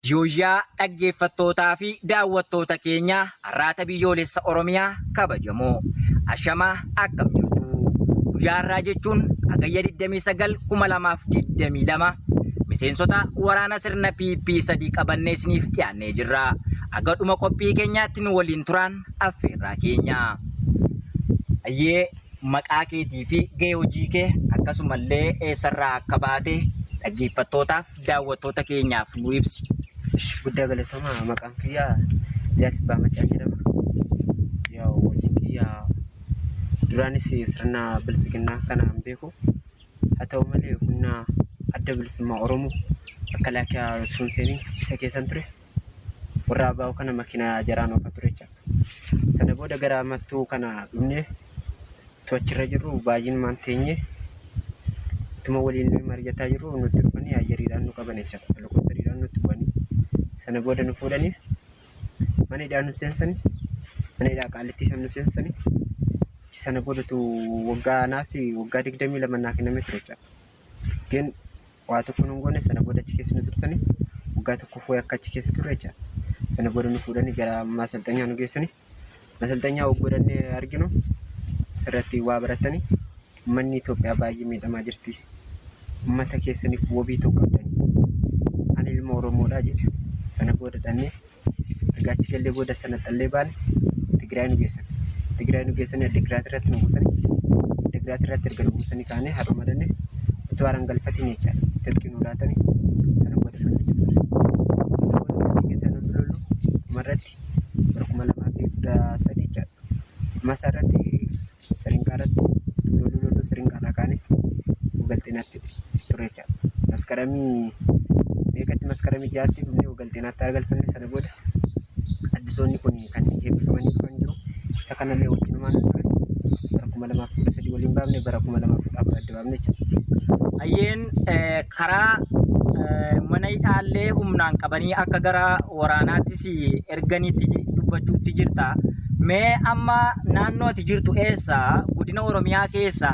Yooyyaa dhaggeeffattootaa fi daawwattoota keenya Arraata Biyyoolessa Oromiyaa kabajamoo. Ashamaa akkam jirtu? Guyyaa har'aa jechuun Hagayya 29 2022 miseensota waraana sirna PP sadii qabannee isiniif dhiyaannee jirra. Haga dhuma qophii keenyaatti nu waliin turaan affeerraa keenya. Hayyee maqaa keetii fi gahee hojii kee akkasumallee eessarraa akka baate dhaggeeffattootaaf daawwattoota keenyaaf nu ibsi. Ish guddaa galatoomaa maqaan kiyya Ilyas Abbaa Maccaa jedhama. Yaa'u hojiin kiyya duraanis sirna biltsiginnaa kana hin beeku. Haa ta'u malee humna adda bilisummaa Oromoo akka laakiyaa osoo hin seeniin isa keessan ture. Warra ABO kana makiinaa jaraan oofa ture jechaadha. Sana booda gara Mattuu kana dhufnee utuu achirra jirru baay'inumaan teenyee utuma waliin nuyi mari'ataa jirru nutti dhufanii ayyariidhaan nu qaban jechaadha. Helikooftariidhaan nutti bu'anii sana booda nu fuudhanii mana hidhaa nu seensanii mana hidhaa qaallittii sana nu seensanii achi sana booda utuu waggaa anaa fi waggaa 22 naa kennamee ture jechaadha. Gin waa tokko nun goone sana booda achi keessa nu turtanii waggaa tokkoof wayii akka achi keessa turre jechaadha. Sana booda nu fuudhanii gara maasalxanyaa nu geessanii Masalxanyaa oggodhannee arginu asirratti waa barattanii uummanni Itoophiyaa baay'ee miidhamaa jirti. Uummata keessaniif wabii ta'uu qabdani. Ani ilma Oromoodha jedhe. Sana booda dhannee erga achi gallee booda sana xallee baane Tigraay nu geessan. Tigraay nu geessanii Addigiraat irratti nu buusanii Addigiraat irratti erga nu buusanii kaanee har'uma dhannee utuu haran galfatiin jechaadha. Tirqii nu laatanii sana booda loluu jalqabe. Sana booda tirqii keessaa lollu lollu dhumarratti bara 2013 jechaadha. Masaa irratti sirinqaa irratti loluu loluu sirinqaa irraa kaanee Wogalxeenaatti ture jechaadha. Maskaramii meeqatti maskaramii ja'atti dhufnee Wogalxeenaatti haa galfanne sana booda addisoonni kun kan eebbifamanii dhufan jiru. Isa kanallee wajjinumaan ture. Bara 2013 waliin baafne bara 2014 adda baafne jechaadha. Hayyeen karaa mana hidhaallee humnaan qabanii akka gara waraanaatti si erganitti dubbachuutti jirta. Mee amma naannoo ati jirtu eessa? Godina Oromiyaa keessa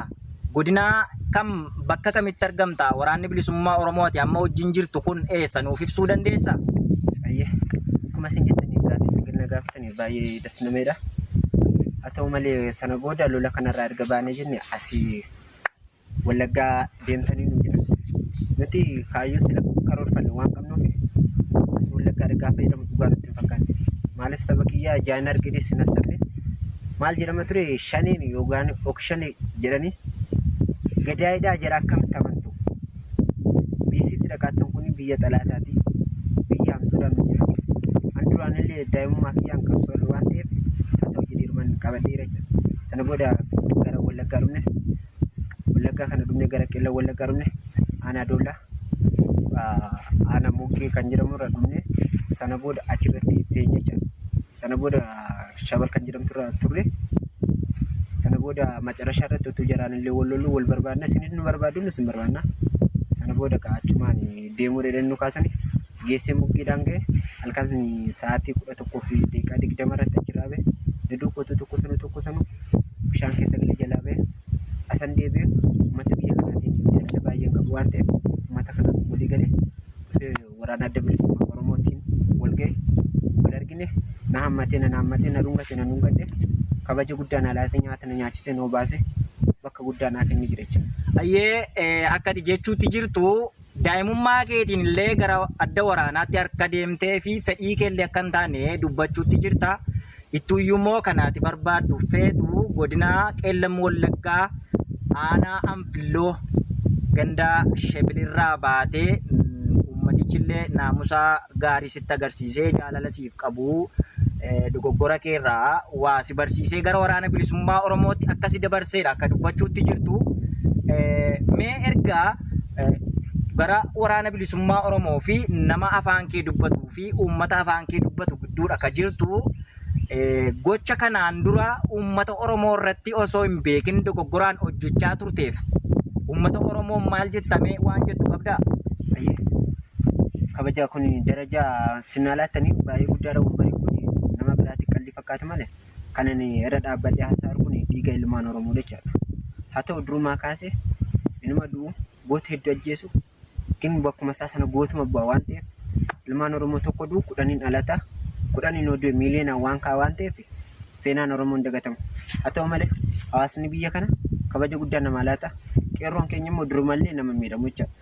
godina kam bakka kamitti argamta? Waraanni Bilisummaa Oromoo ati amma wajjin jirtu kun eessa? Nuuf ibsuu dandeessa? Ayyee akkuma isin jettanii gaaffii isin na gaafatanii baay'ee das nameedha. Haa ta'u malee sana booda lola kanarraa erga baanee jenne asii Wallaggaa deemtanii nuun jedhan. Nuti kaayyoo sila karoorfanne waan qabnuuf as Wallaggaa gaafa jedhamu dhugaa nutti hin fakkaanne. Maaliif saba kiyyaa ijaan argines hin hassabne. Maal jedhama ture shaneen yookaan ok shanee jedhanii gadaayidhaa jara akkamitti amantu. Biisitti dhaqaattan kun biyya xalaataati. Biyya hamtuudhaan nu jira. An duraan illee daa'imummaa kiyyaan qabsoo waan ta'eef haa ta'u jedheeruman qabadheera jechuudha. Sana booda gara Wallaggaa dhufne. Wallaggaa kana dhufne gara Qeellam Wallaggaa dhufne aanaa Doollaa aanaa Moggee kan jedhamu irra dhufne sana booda achirratti teenye jechuudha. Sana booda Shabal kan jedhamtu irra turre. Sana booda macarashaa irratti utuu jaraan illee wal lollu wal barbaadna isinis nu barbaaddu nus hin barbaadna. Sana booda achumaan deemuu dheedhan nu kaasani geessee Moggeedhaan ga'e halkan sa'aatii 11:20 irratti achirraa ba'e. Duduu kootu tokko sanuu tokko sanuu bishaan keessa galee jalaa ba'e. Asan deebi'e uummata biyya kanaatiin jaalala baay'een qabu waan ta'eef uummata kanaan walii galee dhufee waraana adda bilisummaa Oromootiin wal ga'e wal argine na hammatee na naammatee na dhungate na dhungadhe kabaja guddaa na laate nyaata na nyaachise na obaase bakka guddaa naa kenne jira jechuudha. Hayyee akka ati jechuutti jirtu daa'imummaa keetiin illee gara adda waraanaatti harka deemtee fi fedhii kee illee akka hin taane dubbachuutti jirta. Ittuuyyuummoo kan ati barbaaddu feetu godina Qeellam Wallaggaa aanaa Anfilloo ganda Shebilirraa baatee uummatichillee naamusa gaarii sitti agarsiisee jaalala siif qabu dogoggora keerraa waa si barsiisee gara waraana bilisummaa Oromootti akka si dabarseedha akka dubbachuutti jirtu. Mee ergaa gara waraana bilisummaa Oromoo fi nama afaan kee dubbatuu fi uummata afaan kee dubbatu gidduudha ka jirtu gocha kanaan dura uummata Oromoo irratti osoo hin beekin dogoggoraan hojjechaa turteef uummata Oromoo maal jettamee waan jettu qabdaa? Ayyee. Kabajaa kun darajaa sinaa laattanii baay'ee guddaadha wambariin kun nama biraatti qallii fakkaata malee kan ani irra dhaabbadhee haasa'aa kun dhiiga ilmaan Oromoo jechaadha. Haa ta'u durumaa kaasee inuma du'u goota hedduu ajjeesu Gin bakkuma isaa sana gootuma bu'a waan ta'eef Ilmaan Oromoo tokko du'u kudhaniin dhalata. Kudhaniin yoo du'e miiliyoonaan waan ka'a waan ta'eef seenaan Oromoo hin dagatamu. Haa ta'u malee hawaasni biyya kana kabaja guddaa namaa laata. Qeerroon keenya immoo durumallee nama hin miidhamu jechaadha.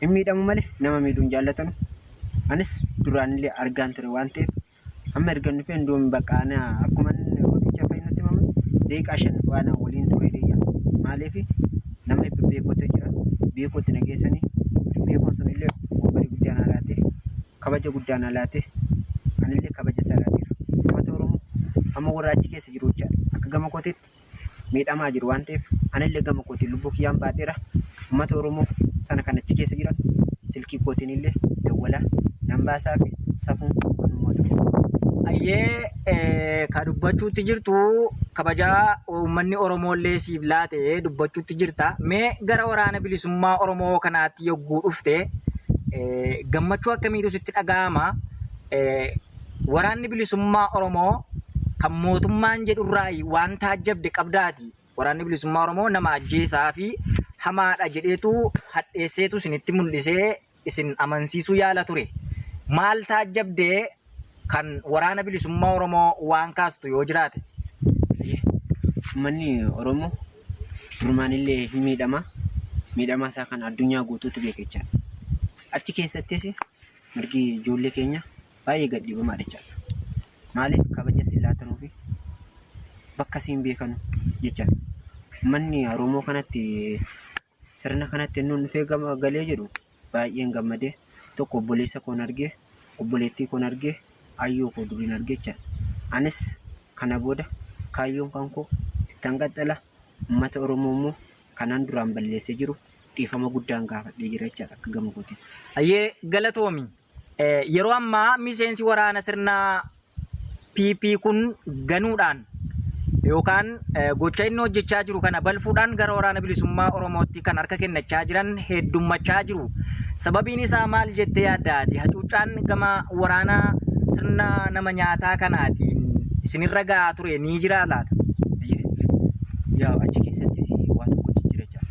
Hin miidhamu malee nama miidhuu hin jaallatanu. Anis duraanillee argaan ture waan ta'eef Amma ergan dhufee ndoomi bakka ana akkuman oducha fa'i nutti himamu daqiiqaa 5 faana waliin ture deeyya. Maaliif nama bebbeekootu jira. Beekootti na geessanii beekoon sunillee wambarii guddaa naa laate kabaja guddaa naa laate anillee kabaja isaa laateera. Uummata Oromoo amma warra achi keessa jiru jechaadha. Akka gama kootiitti miidhamaa jiru waan ta'eef anillee gama kootiin lubbuu kiyyaan baadheera. Uummata Oromoo sana kan achi keessa jiran silkii kootiin illee dawwalaa nan baasaa fi safuun kan uummata Oromoo. Ayyee ka dubbachuutti jirtu kabajaa uummanni Oromoo illee siif laate dubbachuutti jirta. Mee gara waraana bilisummaa Oromoo kanaatti yogguu dhufte gammachuu akkamiitu sitti dhaga'ama? Waraanni Bilisummaa Oromoo kan mootummaan jedhurraayi waan taajjabde qabdaati. Waraanni Bilisummaa Oromoo nama ajjeesaa fi hamaadha jedheetu hadheesseetu isinitti mul'isee isin amansiisuu yaala ture. Maal taajjabde kan Waraana Bilisummaa Oromoo waan kaastu yoo jiraate? Uummanni Oromoo durumaanillee hin miidhama. Miidhamaa isaa kana addunyaa guutuutu beeka jechaadha. Achi keessattis mirgi ijoollee keenya baay'ee gad dhiibamaadha jechaadha. Maaliif kabaja isin laatanuufi bakka isin beekanu jechaadha. Manni Oromoo kanatti sirna kanatti innuun dhufee gama galee jedhu baay'een gammadee tokko obboleessa koon argee obboleettii koon argee ayyoo koo duriin argee jechaadha. Anis kana booda kaayyoon kan koo ittan qaxxala uummata Oromoo immoo kanan duraan balleessee jiru dhiifama guddaan gaafadhee jira jechaadha akka gama kootiin. Hayyee galatoomi. Yeroo ammaa miseensi waraana sirna PP kun ganuudhaan yookaan gocha inni hojjechaa jiru kana balfuudhaan gara waraana bilisummaa Oromootti kan harka kennachaa jiran heddummachaa jiru. Sababiin isaa maal jettee yaadda ati? Hacuuccaan gama waraana sirna nama nyaataa kanaatiin isinirra gahaa ture ni jiraa laata? Yaa achi keessattis waa tokko jijjiira jira.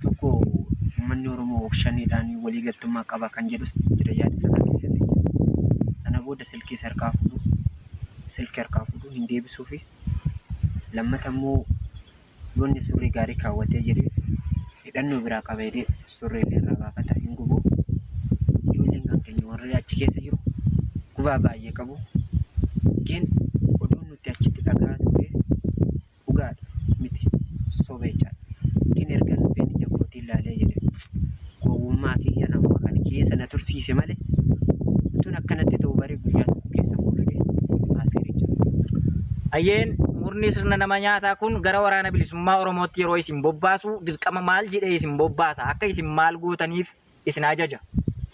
Tokko uummanni Oromoo shaneedhaan waliigaltummaa qaba kan jedhus jira yaada sana keessatti jechuudha. Sana booda silkiis harkaa fuudhu, silkii harkaa fuudhu hin deebisuufi. Lammata immoo yoo inni surree gaarii kaawwatee jedhe hidhannoo biraa qaba jedhee surree illee irraa baafata hin gubu. Ijoolleen kan keenya warri achi keessa jiru gubaa baay'ee qabu. Gin oduun nuti achitti dhaga'aa turre dhugaadha miti soba jechaadha. Gin ergan dhufeen ija kootiin ilaalee jedhe gowwummaa kiyyan amma kana keessa na tursiise malee utuun akkanatti ta'uu bare guyyaa tokko keessa mul'ate haaseera jechaadha. Hayyeen murni sirna nama nyaataa kun gara waraana bilisummaa Oromootti yeroo isin bobbaasu dirqama maal jedhee isin bobbaasa? Akka isin maal gootaniif isin ajaja?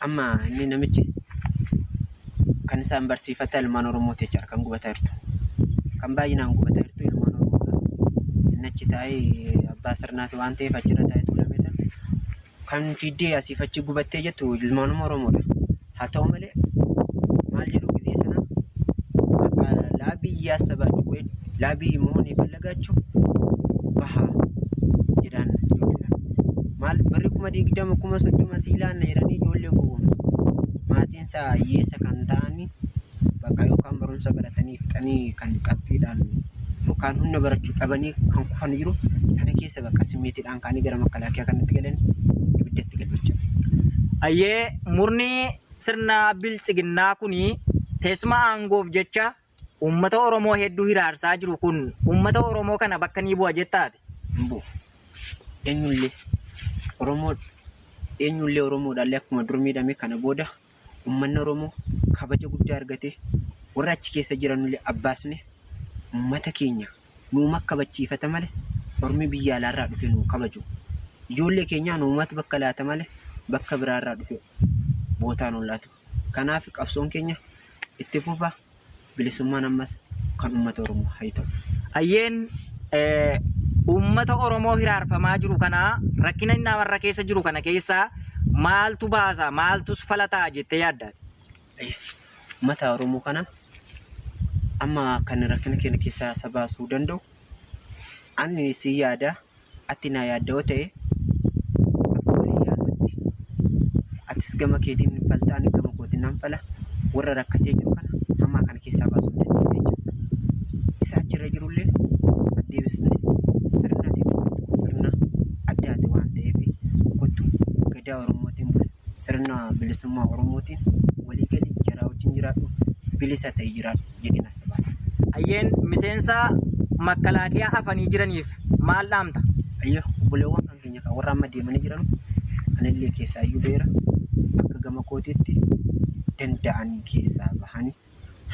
Amma inni namichi kan isaan barsiifata ilmaan Oromooti jechaadha kan gubataa jirtu. Kan baay'inaan gubataa jirtu ilmaan Oromoodha. Inni achi taa'ee abbaa sirnaati waan ta'eef achirra taa'ee tuulamee ta'a. Kan fiiddee asiif achi gubattee jettu ilmaanuma Oromoodha. Haa ta'u malee maal jedhu gizee sana bakka laabii yaassabaachuu ወይ laabii መሆን የፈለጋችሁ bahaa jedhaan ijoolleedhaan. Maal birri 20,000 30,000 sii laanna jedhanii ijoollee gowwoomsu. Maatiin isaa hiyyeessa kan ta'anii bakka yookaan barumsa baratanii fixanii kan qabxiidhaan yookaan humna barachuu dhabanii kan kufan jiru sana keessa bakka simmeetiidhaan ka'anii gara makalaakiyaa kanatti galanii ibiddatti galu jechuudha. Hayyee murni sirna biltsiginnaa kuni teessuma aangoof jecha uummata Oromoo hedduu hiraarsaa jiru kun uummata Oromoo kana bakka ni bu'a jettaa ati? Hin bu'u. Eenyullee Oromoo eenyullee Oromoodhaallee akkuma dur miidhame kana booda Uummanni Oromoo kabaja guddaa argatee warra achi keessa jiranullee abbaasne uummata keenya nuuma kabachiifata male ormi biyya alaarraa dhufe nuu kabaju. Ijoollee keenyaa nuumatu bakka laata male bakka biraarraa dhufe bootaa nuun laatu. Kanaaf qabsoon keenya itti fufa. Bilisummaan ammas kan uummata Oromoo haa ta'u. Hayyeen uummata Oromoo hiraarfamaa jiru kana rakkina inni namarra keessa jiru kana keessaa maaltu baasa maaltus fala ta'a jettee yaadda ati? Uummata Oromoo kana amma kan rakkina keenya keessaa isa baasuu danda'u ani si yaada ati naa yaadda yoo ta'e akka walii yaadnutti atis gama keetiin falta ani gama kootiin Nan fala warra rakkatee jiru kana hamaa kana keessaa baasuu hin dandeenya jechuudha. Isa achirra jirullee deebisnee sirna ati itti jirtu kun sirna addaati waan ta'eef kottu gadaa Oromootiin buli, sirna bilisummaa Oromootiin walii gali, jaraa wajjin jiraadhu, bilisa ta'i jiraadhu jedheen assabaadha. Hayyeen miseensa makkalaakiyaa hafanii jiraniif maal dhaamta? Ayyee obboleewwan kan keenya kan warra amma deemanii jiran anillee keessaa iyyuu ba'eera, akka gama kootiitti danda'anii keessaa bahanii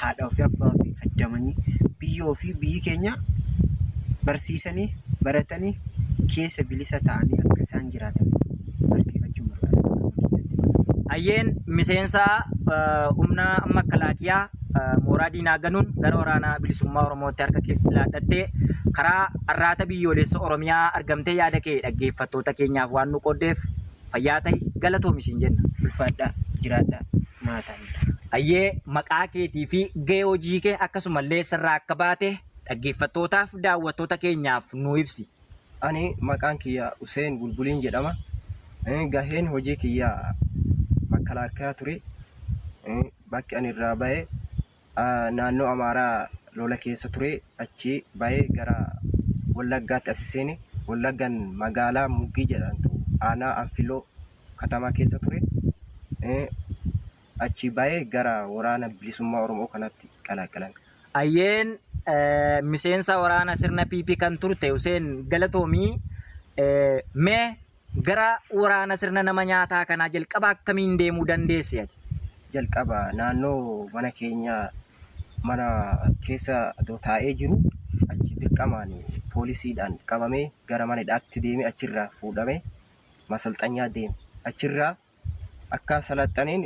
haadha ofii abbaa ofii kaddamanii biyya ofii biyyi keenya barsiisanii baratanii keessa bilisa ta'anii akka isaan jiraatan barsiifachuun barbaada akka gama kiyyaatti. Hayyeen miseensa humna makkalaakiyaa mooraa diinaa ganuun gara waraana bilisummaa Oromootti harka kee laadhattee karaa Arraata Biyyoolessa Oromiyaa argamtee yaada kee dhaggeeffattoota keenyaaf waan nu qooddeef fayyaa ta'i, galatoomi siin jenna. Ulfaadhaa, jiraadhaa, maataa hin ta'a. Hayyee maqaa keetii fi gahee hojii kee akkasumallee eessarraa akka baate dhaggeeffattootaaf daawwattoota keenyaaf nuu ibsi. Ani maqaan kiyya Huseen Bulbuliin jedhama. Gaheen hojii kiyya makkalaakkayaa ture. Bakki ani irraa bahe naannoo Amaaraa lola keessa ture. Achii bahee gara Wallaggaatti asi seene. Wallaggan magaalaa Muggii jedhamtu aanaa Anfiloo katamaa keessa ture. Achii bahee gara waraana bilisummaa Oromoo kanatti qalaaqalame. Hayyeen miseensa waraana sirna PP kan turte Huseen galatoomi. Mee gara waraana sirna nama nyaataa kanaa jalqaba akkamiin deemuu dandeesse ati? Jalqaba naannoo mana keenyaa mana keessa otoo taa'ee jiru achi dirqamaan poolisiidhaan qabamee gara mana hidhaatti deemee achirraa fuudhamee masalxanyaa deeme. Achirraa akka salaxxaneen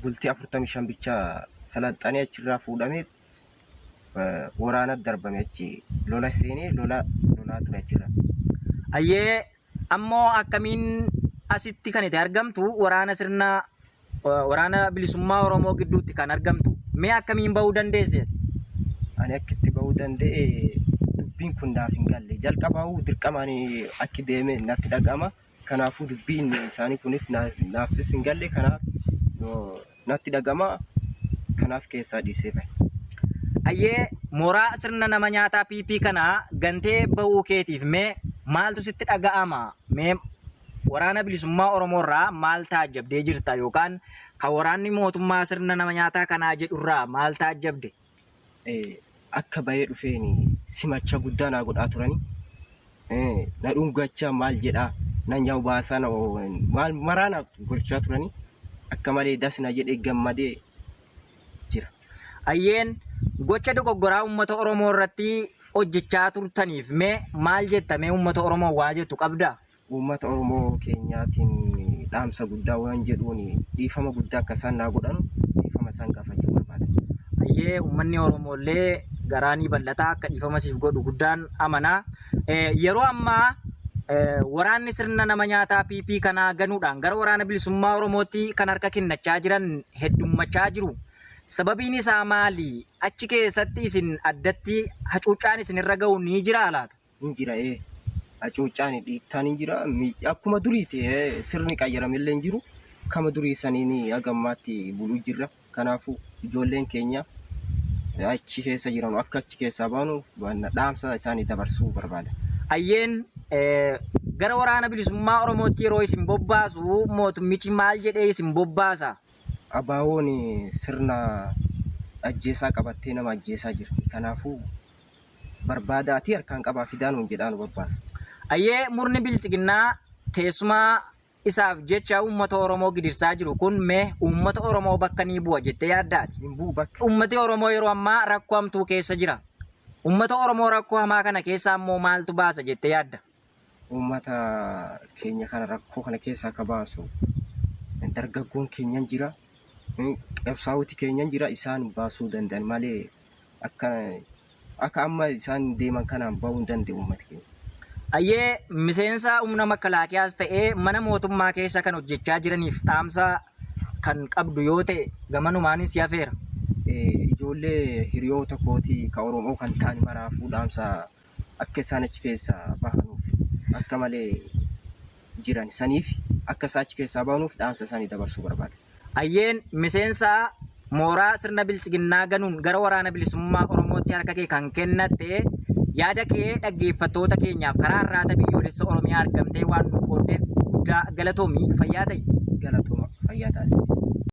bultii 45 bicha salaxxanee achirraa fuudhamee waraana darbame, achi lola seenee lola lolaa ture achirraa. Hayyee ammoo akkamiin asitti kan itti argamtu, waraana sirna waraana bilisummaa Oromoo gidduutti kan argamtu, mee akkamiin bahuu dandeesse? Ani akka itti bahuu danda'e dubbiin kun naaf hin galle. Jalqabaa'uu dirqamaan akki deeme natti dhaga'ama. Kanaafuu dubbiin isaanii kunis naafis hin galle, kanaaf natti dhaga'ama. Kanaaf keessaa dhiisee bahe. Hayyee mooraa sirna nama nyaataa PP kana gantee bahuu keetiif mee maaltu sitti dhaga'ama? Mee waraana bilisummaa Oromoo irraa maal taajjabdee jirta, yookaan kan waraanni mootummaa sirna nama nyaataa kanaa jedhurraa maal taajjabde? Akka bahee dhufeen simacha guddaa naa godhaa turani. Na dhungachaa maal jedhaa na nyaa'u baasaa na maal maraa na golchaa turani. Akka malee das na jedhee gammadee jira. Hayyeen gocha dogoggoraa uummata Oromoo irratti hojjechaa turtaniif mee maal jetta? Mee uummata Oromoo waa jettu qabdaa? Uummata Oromoo keenyaatiin dhaamsa guddaa waan jedhuun dhiifama guddaa akka isaan naa godhan dhiifama isaan gaafachuu barbaada. Hayyee uummanni Oromoo illee garaa ni bal'ata, akka dhiifama siif godhu guddaan amanaa. Yeroo ammaa waraanni sirna nama nyaataa PP kanaa ganuudhaan gara waraana bilisummaa Oromootti kan harka kennachaa jiran heddummachaa jiru. Sababiin isaa maali? Achi keessatti isin addatti hacuuccaan isinirra ga'u ni jiraa laata? Hin jira, ee. Hacuuccaan dhiittaan hin jira. Akkuma duriiti, sirni qayyarame illee hin jiru. Kama durii saniin haga ammaatti buluu jirra. Kanaafuu ijoolleen keenya achi keessa jiran akka achi keessaa baanu dhaamsa isaanii dabarsuu barbaada. Hayyeen gara waraana bilisummaa Oromootti yeroo isin bobbaasu mootummichi maal jedhee isin bobbaasa? Abaawoon sirna ajjeesaa qabattee nama ajjeesaa jirti. Kanaafuu barbaadaatii harkaan qabaa fidaa nuun jedhaa nu bobbaasa. Hayyee murni bilxiginnaa teessuma isaaf jecha uummata Oromoo gidirsaa jiru kun mee uummata Oromoo bakka ni bu'a jettee yaaddaati? Hin bu'u bakka. Uummati Oromoo yeroo ammaa rakkoo hamtuu keessa jira. Uummata Oromoo rakkoo hamaa kana keessaa immoo maaltu baasa jettee yaadda? Uummata keenya kana rakkoo kana keessaa akka baasu dargaggoon keenyan jira. Qabsaa'oti keenyan jira, isaan baasuu danda'an malee akka amma isaan deeman kanaan bahuu hin danda'u uummati keenya. Hayyee miseensa humna makalaakiyaas ta'ee mana mootummaa keessa kan hojjechaa jiraniif dhaamsa kan qabdu yoo ta'e gamanumaanis si hafeera. Ijoollee hiriyoota kootii ka Oromoo kan ta'an maraafuu dhaamsa akka isaan achi keessaa bahanuuf, akka malee jiran saniif akka isaan achi keessaa bahanuuf dhaamsa isaanii dabarsuu barbaada. Hayyeen miseensa mooraa sirna biltsiginnaa ganuun gara waraana bilisummaa Oromootti harka kee kan kennatte yaada kee dhaggeeffattoota keenyaaf karaa Arraata Biyyoolessa Oromiyaa argamtee waan nu qooddeef guddaa galatoomi, fayyaa ta'i. Galatooma, fayyaa taasisis.